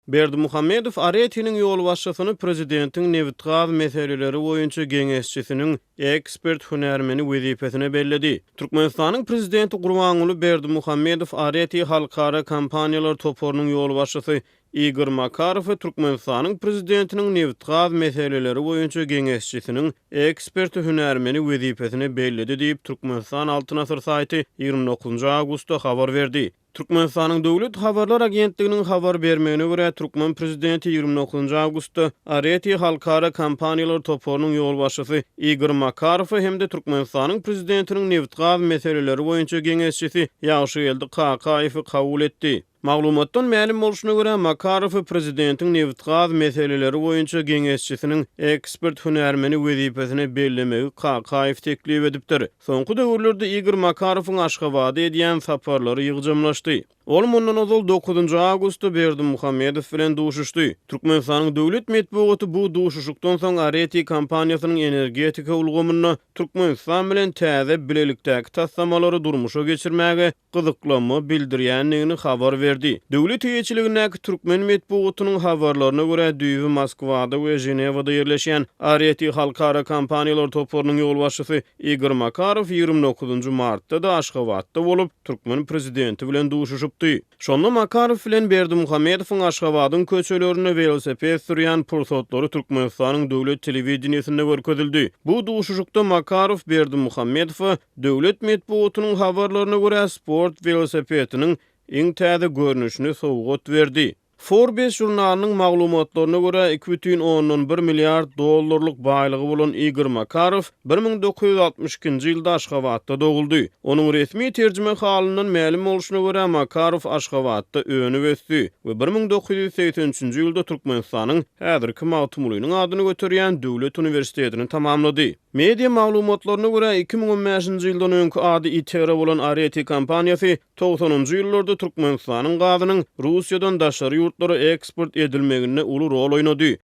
Berdimuhamedow Areti-niň ýolbaşçysyny prezidentiň nebitgaz meseleleri boýunça geňeşçisiniň ekspert-hünärmeni wezipesine belledi. Türkmenistanyň prezidenti Gurbanguly Berdimuhamedow Areti halkara kompaniýalar toparynyň ýolbaşçysy Igor Makarowy Türkmenistanyň prezidentiniň nebitgaz meseleleri boýunça geňeşçisiniň eksperti-hünärmeni wezipesine belledi diýip, Türkmenistan Altyn asyr saýty 29 awgustda habar berdi. Türkmenistanyň Döwlet habarlar agentliginiň habar bermegine görä, türkmen prezidenti 29 awgustda Areti halkara kompaniýalar toparynyň ýolbaşçysy Igor Makarowy hem-de Türkmenistanyň prezidentiniň nebitgaz meseleleri boýunça geňeşçisi Ýagşygeldi Kakaýewi kabul etdi. Maglumatdan mälim bolşuna görä, Makarowy prezidentiň nebitgaz meseleleri boýunça geňeşçisiniň ekspert-hünärmeni wezipesine bellemegi Kakaýew teklip edipdir. Soňky döwürlerde Igor Makarowyň Aşgabada edýän saparlary ýygjamlaşdy. Ol mundan ozal dokuzynjy awgustda Berdimuhamedow bilen duşuşdy. Türkmenistanyň döwlet metbugaty bu duşuşykdan soň Areti kompaniýasynyň energetika ulgamynda Türkmenistan bilen täze bilelikdäki taslamalary durmuşa geçirmäge gyzyklanma bildirýändigini habar berdi. Döwlet eýeçiligindäki türkmen metbugatynyň habarlaryna görä, düýbi Moskwada we Ženewada ýerleşýän Areti halkara kompaniýalar toparynyň ýolbaşçysy Igor Makarow 29 martda-da Aşgabatda bolup, türkmen prezidenti bilen duşuşypdy. Şonda Makarow bilen Berdimuhamedowyň Aşgabadyň köçelerinde welosiped sürýän pursatlary Türkmenistanyň döwlet telewideniýesinde görkezildi. Bu duşuşykda Makarow Berdimuhamedowa Döwlet metbugatynyň habarlaryna görä, sport welosipediniň iň täze görnüşini sowgat berdi. Forbes žurnalynyň maglumatlaryna görä, 2,1 milliard dollarlyk baýlygy bolan Igor Makarow 1962-nji ýylda Aşgabatda doguldy. Onuň resmi terjimehalyndan mälim bolşuna görä, Makarow Aşgabatda önüp-ösdi we 1983-nji ýylda Türkmenistanyň häzirki Magtymgulynyň adyny göterýän döwlet uniwersitetini tamamlady. Media maglumatlaryna görä, 2015-nji ýyldan öňki ady Itera bolan Areti kompaniýasy togsanynjy ýyllarda Türkmenistanyň gazynyň Russiýadan daşary ýurtlara eksport edilmeginde uly rol oýnady.